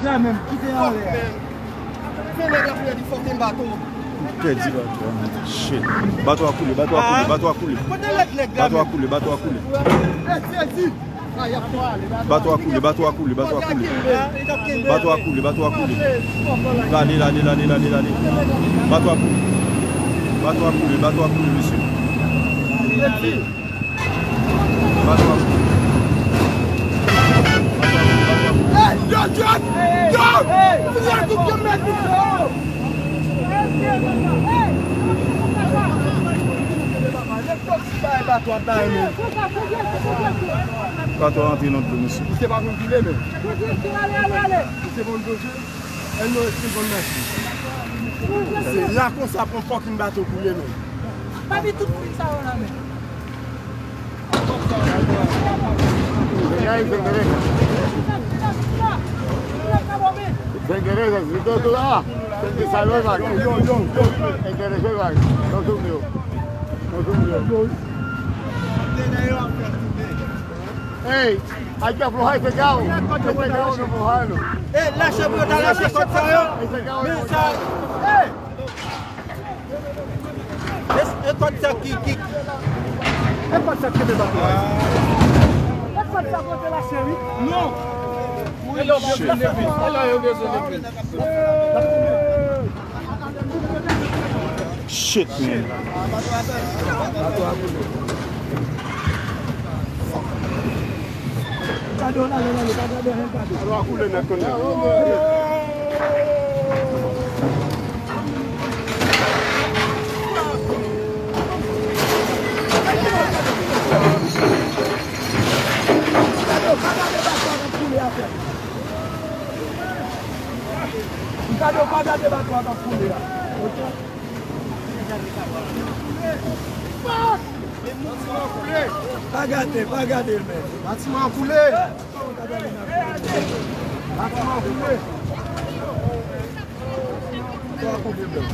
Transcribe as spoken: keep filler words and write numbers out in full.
La menm, kite anlè. Fè nèg la pèdi fòkin bato. Pèdi bato a, man. Shit. Bato a koule, bato a koule, bato a koule. Kote lòt nèg la menm? Bato a koule, bato a koule. Bato a koule, bato a koule, bato a koule. Bato a koule, bato a koule. Lale, lale, lale, lale, lale. Bato a koule. Bato a koule, bato a koule, mesye. Bato a koule. Bato a koule, bato a koule. Hey, yo, yo, yo! Fini ak tout yo mèt yo! Bay bato a bay nou. Bato a antre nan dlo, mesye. Misye pa konn kile, men. Misye konn ploje. El no es konn mèsi. Se la konsa pou fòkin bato koule, men. Pa vin tout moun sa yo la, men. Venga ahí, venga, venga. Venga, venga, si tú, tú, ah, te salió el barco. Enderezo el barco. No subió. No subió. Ey, hay que aflojar ese cabo. Ese cabo hay que aflojarlo. Eh, lache pou yo ta lache kòd sa yo. Ese cabo hay que aflojarlo. E, e kòd sa ki, ki, e kòd sa ki kenbe bato a. E kòd sa pote la cheri. Non. E lè w bezwen leve. E lè yo bezwen leve. Shit, man. Gade w la, lè w ale, pa gade anyen, gade. Alò, a koule nèt konn nèt. Gade w, pa gade bato a k ap koule atè. Gade w, pa gade bato a k ap koule a. Ok? Pa gade, pa gade l, men. Batiman an koule. Batiman an koule. Sa koule, men.